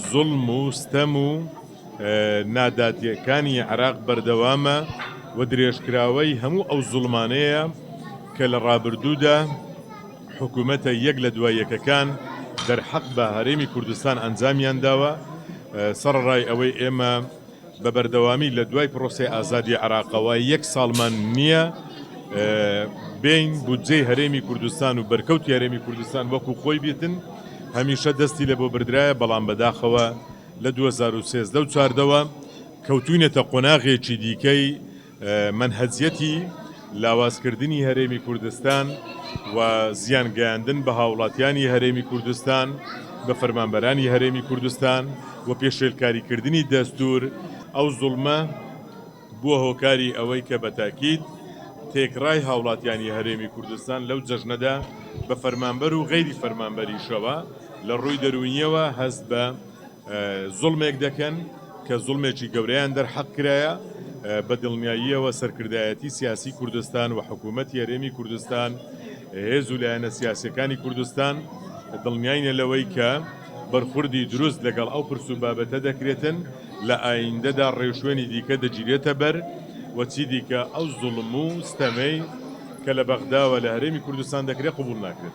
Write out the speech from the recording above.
زوڵم و ستەم و نادادییەکانی عێراق بەردەوامە و درێژکراوەی هەموو ئەو زوڵمانەیە کە لە ڕابردوودا حکوومەتە یەک لە دوای یەکەکان دەرحەق بە هەرێمی کوردستان ئەنجامیان داوە. سەڕەڕای ئەوەی ئێمە بە بەردەوامی لە دوای پرۆسەی ئازادی عێراقەوە یەک ساڵمان نییە بێین بودجەی هەرێمی کوردستان و بەرکەوتی هەرێمی کوردستان وەکو خۆی بێتن، هەمیشە دەستی لە بۆ بردرایە، بەڵام بەداخەوە لە 2013 و چاردەوە کەوتوینەتە قۆناغێکی دیکەی مەنهەجیەتی لاوازکردنی هەرێمی کوردستان و زیان گەیاندن بە هاوڵاتیانی هەرێمی کوردستان، بە فەرمانبەرانی هەرێمی کوردستان و پێشێلکاریکردنی دەستور. ئەو زوڵمە بووە هۆکاری ئەوەی کە بە تاکید تێکڕای هاوڵاتیانی هەرێمی کوردستان لەو جەژنەدا بە فەرمانبەر و غەیری فەرمانبەریشەوە لە ڕووی دەروونییەوە هەست بە زوڵمێک دەکەن کە زوڵمێکی گەورەیان دەرحەق کرایە. بە دڵنیاییەوە سەرکردایەتی سیاسی کوردستان و حکوومەتی هەرێمی کوردستان، هێز و لایەنە سیاسییەکانی کوردستان دڵنیاینە لەوەی کە بەرخوردی دروست لەگەڵ ئەو پرس و بابەتە دەکرێتن، لە ئایندەدا ڕێوشوێنی دیکە دەگیرێتە بەر و چیدیکە ئەو زوڵم و ستەمەی کە لە بەغداوە لە هەرێمی کوردستان دەکرێت قبوڵ ناکرێت.